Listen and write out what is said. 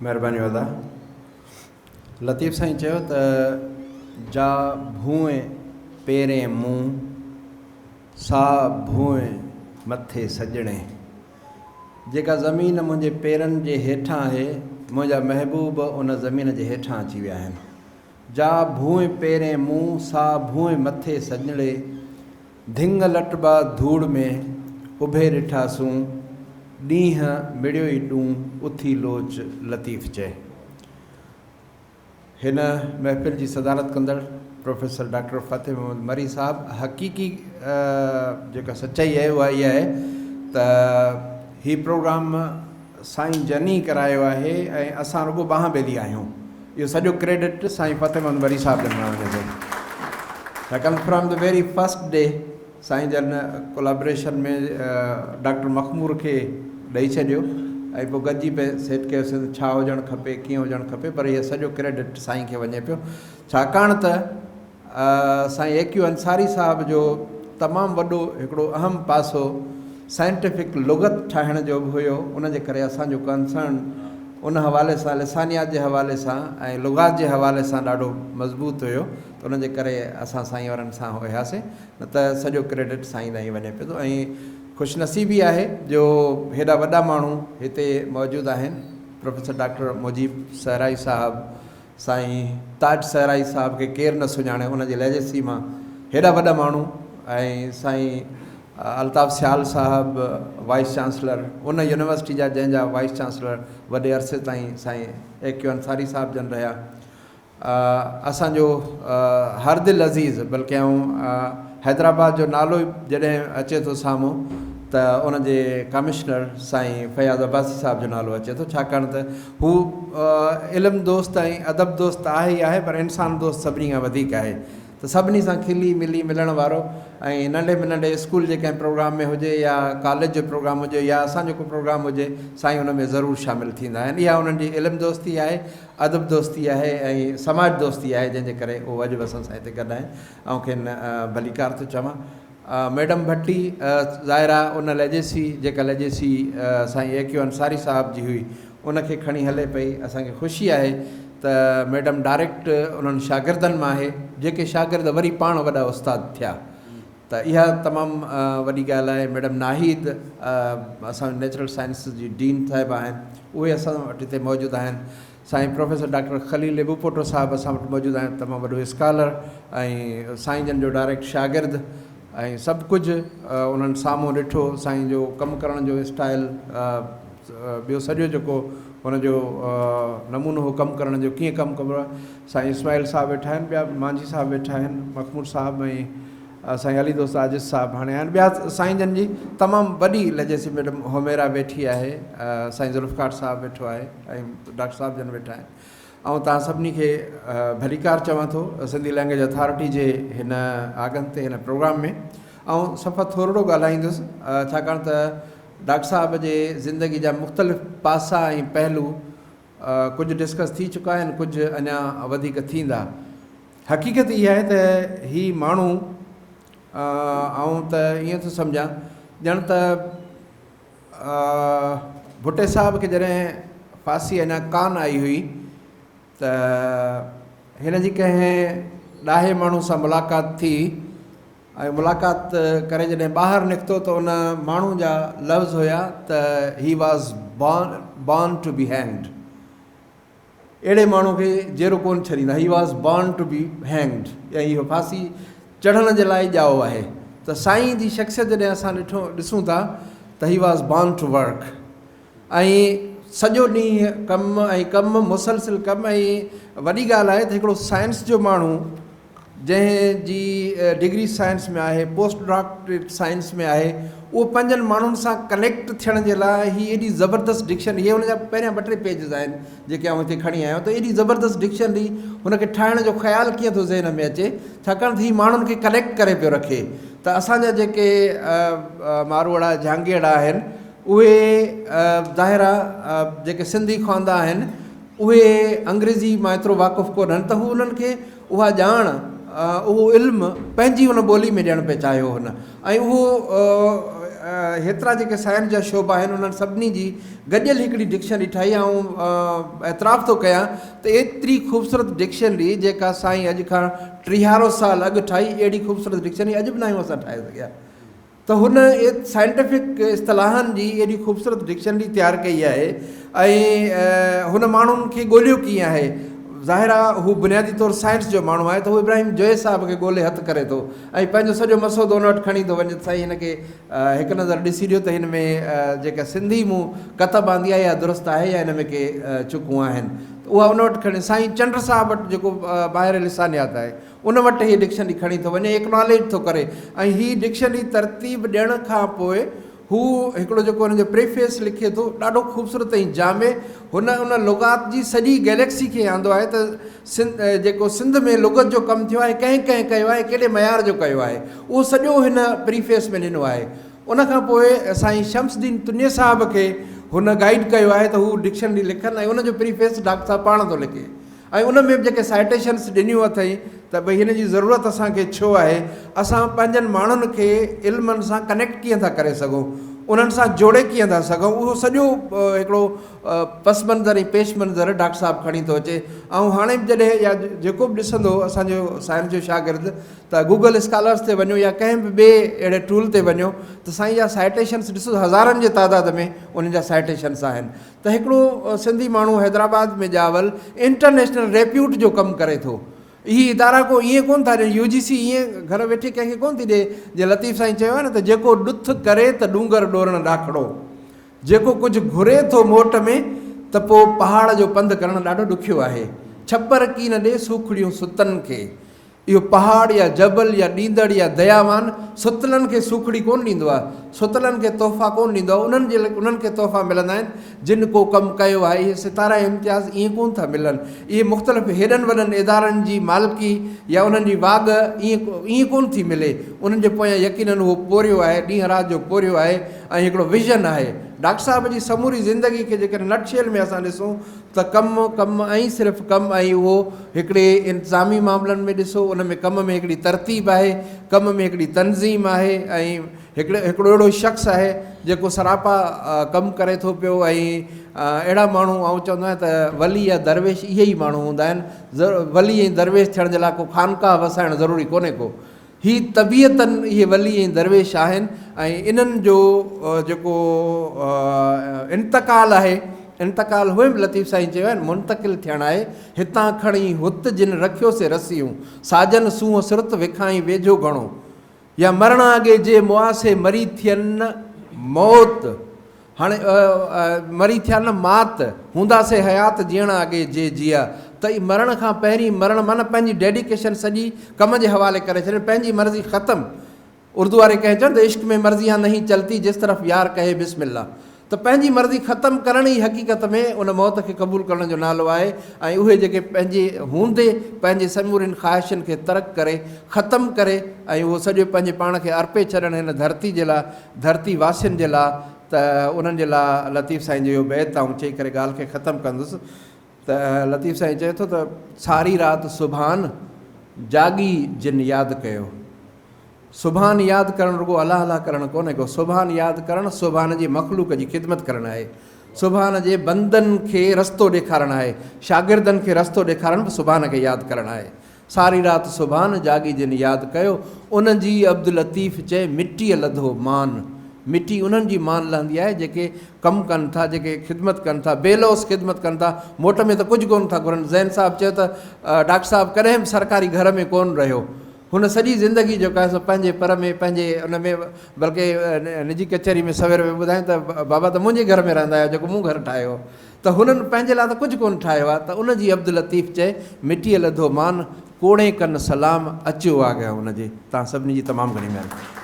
مهربانيون ادا. لطيف سائين چيو ته جا ڀونء پيرين مون، سا ڀونء مٿي سڄڻي. جيڪا زمين منهنجي پيرن جي هيٺان آهي، منهنجا محبوب ان زمين جي هيٺان اچي ويا آهن. جا ڀونء پيرين مون، سا ڀونء مٿي سڄڻي. ڌڱ لٽبا ڌوڙ ۾، اڀي ڏٺاسون، ڏينهن مڙيوئي ڏون، اٿي لوچ لطيف چئي. هن محفل جي صدارت ڪندڙ پروفيسر ڊاڪٽر فتح محمد مري صاحب حقيقي جيڪا سچائي آهي اها اها آهي ته هي پروگرام سائين جن ئي ڪرايو آهي ۽ اسان رڳو ٻانهن ٻيلي آهيون. اهو سڄو ڪريڊٽ سائين فتح محمد مري صاحب جن ڏانهن وڃي ٿو. ڇاڪاڻ from the very first day سائين جن ڪولابريشن ۾ ڊاڪٽر مخمور کي ڏئي ڇڏيو ۽ پوء گڏجي پئي سيٽ ڪيوسين ته ڇا هجڻ کپي ڪيئن هجڻ کپي پر اهو سڄو ڪريڊٽ سائين کي وڃي پيو ڇاڪاڻ ته سائين اي ڪيو انصاري صاحب جو تمام وڏو هڪڙو اهم پاسو سائنٽيفڪ لغت ٺاهڻ جو به هيو ان جي ڪري اسان جو ڪنسرن ان حوالي سان لسانيات جي حوالي سان ۽ لغات جي حوالي سان ڏاڍو مضبوط هيو ته ان جي ڪري اسان سائين وارن سان هياسين نه ته سڄو ڪريڊٽ سائين ڏانهن ئي وڃي پيو ٿو ۽ خوش نصيبي آهي جو هيڏا وڏا ماڻهو هتي موجود آهن پروفيسر ڊاڪٽر مجيب صحرائي صاحب سائين تاج صحرائي صاحب کي ڪير نه سڃاڻي ان جي ليجسي مان هيڏا وڏا ماڻهو ۽ سائين الطاف سيال صاحب وائيس چانسلر ان يونيورسٽي جا جنهن جا وائيس چانسلر وڏي عرصي تائين سائين اي ڪيو انصاري صاحب جن رهيا اسان جو هر دل عزيز بلڪه آئون حيدرآباد جو نالو ئي جڏهن اچي ٿو سامهون ته ان جي ڪمشنر سائين فياض عباسي صاحب جو نالو اچي ٿو ڇاڪاڻ ته هو علم دوست ۽ ادب دوست ته آهي ئي آهي پر انسان دوست سڀني کان وڌيڪ آهي ته سڀني سان کلي ملي ملڻ وارو ۽ ننڍي ۾ ننڍي اسڪول جي ڪنهن پروگرام ۾ هجي يا ڪاليج جو پروگرام هجي يا اسان جو ڪو پروگرام هجي سائين ان ۾ ضرور شامل ٿيندا آهن اها انهن جي علم دوستي آهي ادب دوستي آهي ۽ سماج دوستي آهي جنهن جي ڪري اهو اڄ به اسان سان هتي گڏ آهن آئون کين ڀليڪار ٿو چوان. ميڊم ڀٽي ظاهر آهي ان ليجيسي جيڪا ليجيسي سائين اي ڪيو انصاري صاحب جي هئي ان کي کڻي هلي پئي اسان کي خوشي آهي ته ميڊم ڊائريڪٽ انهن شاگردن مان آهي جيڪي شاگرد وري پاڻ وڏا استاد ٿيا ته اها تمام وڏي ڳالهه آهي ميڊم ناهيد اسان نيچرل سائنسز جي ڊين صاحب آهن اهي اسان وٽ هتي موجود آهن سائين پروفيسر ڊاڪٽر خليل ابوپوٽو صاحب اسان وٽ موجود آهن تمام وڏو اسڪالر ۽ سائين جن جو ڊائريڪٽ شاگرد ۽ سڀ ڪجهه انهن سامهون ڏٺو سائين جو ڪم ڪرڻ جو اسٽائل ٻيو سڄو جيڪو هن جو نمونو هو ڪم ڪرڻ جو ڪيئن ڪم ڪبو آهي سائين اسماعيل صاحب ويٺا آهن ٻيا مانجهي صاحب ويٺا آهن مخمور صاحب ۽ سائين علي دوست عاجز صاحب هاڻي آهن ٻيا سائين جن جي تمام وڏي ليجسي ميڊم حميرا ويٺي آهي سائين ذوالفقار صاحب ويٺو آهي ۽ ڊاڪٽر صاحب جن ويٺا آهن آئون توهان سڀني کي ڀليڪار چوان ٿو سنڌي لينگويج اٿارٽي جي هن آگن تي هن پروگرام ۾ آئون صفا ٿورڙو ڳالهائيندس ڇاڪاڻ ته ڊاڪٽر صاحب جي زندگي جا مختلف پاسا ۽ پهلو ڪجهه ڊسڪس ٿي چڪا آهن ڪجهه اڃا وڌيڪ ٿيندا. حقيقت اها آهي ته هي ماڻهو آئون ته ائين ٿو سمجهان ڄڻ ته ڀٽي صاحب کي جڏهن ڦاسي اڃا ڪانه آئي هئي ته هن جي ڪنهن ڏاهي ماڻهو سان ملاقات ٿي ۽ ملاقات ڪري جڏهن ٻاهر نڪتو ته ان ماڻهو جا لفظ هيا ته he was born to be hanged اهڙي ماڻهو کي جيئرو ڪونه ڇڏيندا he was born to be hanged يعني اهو ڦاسي چڙهڻ جي لاء ڄائو آهي ته سائين جي شخصيت جڏهن اسان ڏٺو ڏسون ٿا ته he was born to work ۽ سڄو ڏينهن ڪم ۽ ڪم مسلسل ڪم ۽ وڏي ڳالهه آهي ته هڪڙو سائنس جو ماڻهو جنهن جي ڊگري سائنس ۾ آهي، پوسٽ ڊاڪٽريٽ سائنس ۾ آهي، اهو پنهنجن ماڻهن سان ڪنيڪٽ ٿيڻ جي لاء هي ايڏي زبردست ڊڪشنري، هي هن جا پهريان ٻه ٽي پيجز آهن جيڪي آئون هتي کڻي آيو آهيان ته ايڏي زبردست ڊڪشنري هن کي ٺاهڻ جو خيال ڪيئن ٿو ذهن ۾ اچي، ڇاڪاڻ ته هي ماڻهن کي ڪنيڪٽ ڪري پيو رکي ته اسان جا جيڪي ماروئڙا جهانگيئڙا آهن اهي ظاهر آهي جيڪي سنڌي خواندا آهن اهي انگريزي مان ايترو واقف ڪونهن ته هو انهن کي اها ڄاڻ، اهو علم پنهنجي ان ٻولي ۾ ڏيڻ پئي چاهيو هن ۽ اهو هيترا جيڪي سائنس جا شعبا آهن انهن سڀني جي گڏيل هڪڙي ڊڪشنري ٺاهي. آئون اعتراف ٿو ڪيان ته ايتري خوبصورت ڊڪشنري جيڪا سائين اڄ کان ٽيهارو سال اڳ ٺاهي، اهڙي خوبصورت ڊڪشنري اڄ به ناهيون اسان ٺاهي سگهيا. ته هن سائنٽيفڪ اصطلاحن جي ايڏي خوبصورت ڊڪشنري تيار ڪئي آهي ۽ هن ماڻهن کي ڳوليو ڪيئن آهي؟ ظاهر آهي هو بنيادي طور سائنس جو ماڻهو آهي ته هو ابراهيم جويي صاحب کي ڳولي هٿ ڪري ٿو ۽ پنهنجو سڄو مسودو ان وٽ کڻي ٿو وڃي ته سائين هن کي هڪ نظر ڏسي ڏيو ته هن ۾ جيڪا سنڌي مون ڪتب آندي آهي اها درست آهي يا هن ۾ ڪي چڪون آهن ته اها ان وٽ کڻي سائين چنڊ صاحب وٽ جيڪو ماهر لسانيات آهي ان وٽ هيء ڊڪشنري کڻي ٿو وڃي، ايڪناليج ٿو ڪري ۽ هي ڊڪشنري ترتيب ڏيڻ کان پوء هو هڪڙو جيڪو هن جو پريفيس لکي ٿو ڏاڍو خوبصورت ۽ جامع هن ان لغات جي سڄي گئليڪسي کي آندو آهي ته سنڌ جيڪو سنڌ ۾ لغت جو ڪم ٿيو آهي ڪنهن ڪنهن ڪيو آهي ڪهڙي معيار جو ڪيو آهي اهو سڄو هن پريفيس ۾ ڏنو آهي. ان کان پوء سائين شمس الدين تنيي صاحب کي هن گائيڊ ڪيو آهي ته هو ڊڪشنري لکن ۽ ان جو پريفيس ڊاڪٽر صاحب پاڻ ٿو لکي. ۽ ان ۾ به جيڪي سائيٽيشنس ڏنيون اٿئي ته ڀئي هن جي ضرورت اسان کي ڇو آهي، اسان پنهنجن ماڻهن کي علمن سان ڪنيڪٽ ڪيئن ٿا ڪري سگهون، انهن سان جوڙي ڪيئن ٿا سگهون، اهو سڄو هڪڙو پس منظر ۽ پيش منظر ڊاڪٽر صاحب کڻي ٿو اچي. آئون هاڻي به جڏهن يا جيڪو به ڏسندو اسان جو سائنس جو شاگرد ته گوگل اسڪالرس تي وڃو يا ڪنهن به ٻئي اهڙي ٽول تي وڃو ته سائين جا سائيٽيشنس ڏسو هزارن جي تعداد ۾ انهن جا سائيٽيشنس آهن. ته هڪڙو سنڌي ماڻهو حيدرآباد ۾ ڄاول انٽرنيشنل ريپيوٽ جو ڪم ڪري ٿو. اهي ادارا ڪو ائين ڪونه ٿا ڏين، يو جي سي ائين گهر ويٺي ڪنهن کي ڪونه ٿي ڏئي. جيئن لطيف سائين چيو آهي نه ته جيڪو ڏٿ ڪري ته ڏونگر ڏورڻ ڏاکڙو، جيڪو ڪجهه گهري ٿو موٽ ۾ ته پوء پهاڙ جو پنڌ ڪرڻ ڏاڍو ڏکيو آهي. ڇپر ڪين ڏي سوکڙيون ستن کي. اهو پهاڙ يا جبل يا ڏيندڙ يا دياوان ستلن کي سوکڙي ڪونه ڏيندو آهي، ستلن کي تحفا ڪونه ڏيندو آهي، انهن جي انهن کي تحفا ملندا آهن جن ڪو ڪم ڪيو آهي. اهي ستاره امتياز ائين ڪونه ٿا ملن. اهي مختلف هيڏن وڏن ادارن جي مالڪي يا انهن جي واڳ ائين ائين ڪونه ٿي ملي. انهن جي پويان يقينن اهو پورهيو آهي، ڏينهن رات جو پورهيو آهي ۽ هڪڙو ويزن آهي. ڊاڪٽر صاحب جي سموري زندگي کي جيڪڏهن نٽ شيل ۾ اسان ڏسون ته ڪم، ڪم ۽ صرف ڪم ۽ اهو هڪڙي انتظامي معاملن ۾ ڏسو ان ۾ ڪم ۾ هڪڙي ترتيب آهي، ڪم ۾ هڪڙي تنظيم آهي ۽ هڪڙي هڪڙو اهڙو شخص آهي جيڪو سراپا ڪم ڪري ٿو پيو ۽ اهڙا ماڻهو آئون چوندو آهيان ته ولي يا درويش اهي ئي ماڻهو هوندا آهن، ولي ۽ درويش ٿيڻ جي لاء ڪو خانقاهه وسائڻ ضروري ڪونهي ڪو. هي طبيعتاً اهي ولي ۽ درويش آهن ۽ انهن جو جيڪو انتقال آهي، انتقال هونئن به لطيف سائين چيو آهي نه منتقل ٿيڻ آهي، هتان کڻي هت جن رکيو سي رسيون، ساجن سونهن سرت وکائين ويجهو گهڻو، يا مرڻ اڳي جي مئا سي مري ٿين موت. هاڻي مري ٿيا نه مات، هوندا سي حيات جيئڻ اڳي جي جيئا ته ئي مرڻ کان پهرين مرڻ معنيٰ پنهنجي ڊيڊيڪيشن سڄي ڪم جي حوالي ڪري ڇڏڻ، پنهنجي مرضي ختم. اردو واري ڪنهن چيو نه ته عشق ۾ مرضيان نهين چلتي جس طرف يار ڪهي بسم الله ته پنهنجي مرضي ختم ڪرڻ ئي حقيقت ۾ ان موت کي قبول ڪرڻ جو نالو آهي ۽ اهي جيڪي پنهنجي هوندي پنهنجي سمورين خواهشن کي ترڪ ڪري ختم ڪري ۽ اهو سڄو پنهنجي پاڻ کي ارپي ڇڏڻ هن ڌرتي جي لاء ڌرتي واسين جي لاء ته انهن جي لاء لطيف سائين جو اهو بيت آئون چئي ڪري ڳالهه کي ختم ڪندس ته لطيف سائين چئي ٿو ته ساري رات سبحان جاڳي جن ياد ڪيو. سبحان ياد ڪرڻ رڳو الله الله ڪرڻ ڪونهي ڪو، سبحان ياد ڪرڻ سبحان جي مخلوق جي خدمت ڪرڻ آهي، سبحان جي بندن کي رستو ڏيکارڻ آهي، شاگردن کي رستو ڏيکارڻ به سبحان کي ياد ڪرڻ آهي. ساري رات سبحان جاڳي جن ياد ڪيو، انهن جي ئي عبداللطيف چئي مٽيء لڌو مان. مٽي انهن جي مان لهندي آهي جيڪي ڪم ڪن ٿا، جيڪي خدمت ڪن ٿا، بي لوث خدمت ڪن ٿا، موٽ ۾ ته ڪجهه ڪونه ٿا گهرن. زين صاحب چيو ته ڊاڪٽر صاحب ڪڏهن به سرڪاري گهر ۾ ڪونه رهيو. هن سڄي زندگي جيڪو آهي سو پنهنجي پر ۾ پنهنجي ان ۾ بلڪه نجي ڪچهري ۾ سوير ۾ ٻڌايائين ته بابا ته منهنجي گهر ۾ رهندا آهيو جيڪو مون گهر ٺاهيو هو. ته هنن پنهنجي لاء ته ڪجهه ڪونه ٺاهيو آهي ته ان جي عبداللطيف چئي، مٽيء لڌو مان، ڪوڙين ڪن سلام، اچيو آگهه ان جي. توهان سڀني جي تمام گهڻي مهرباني.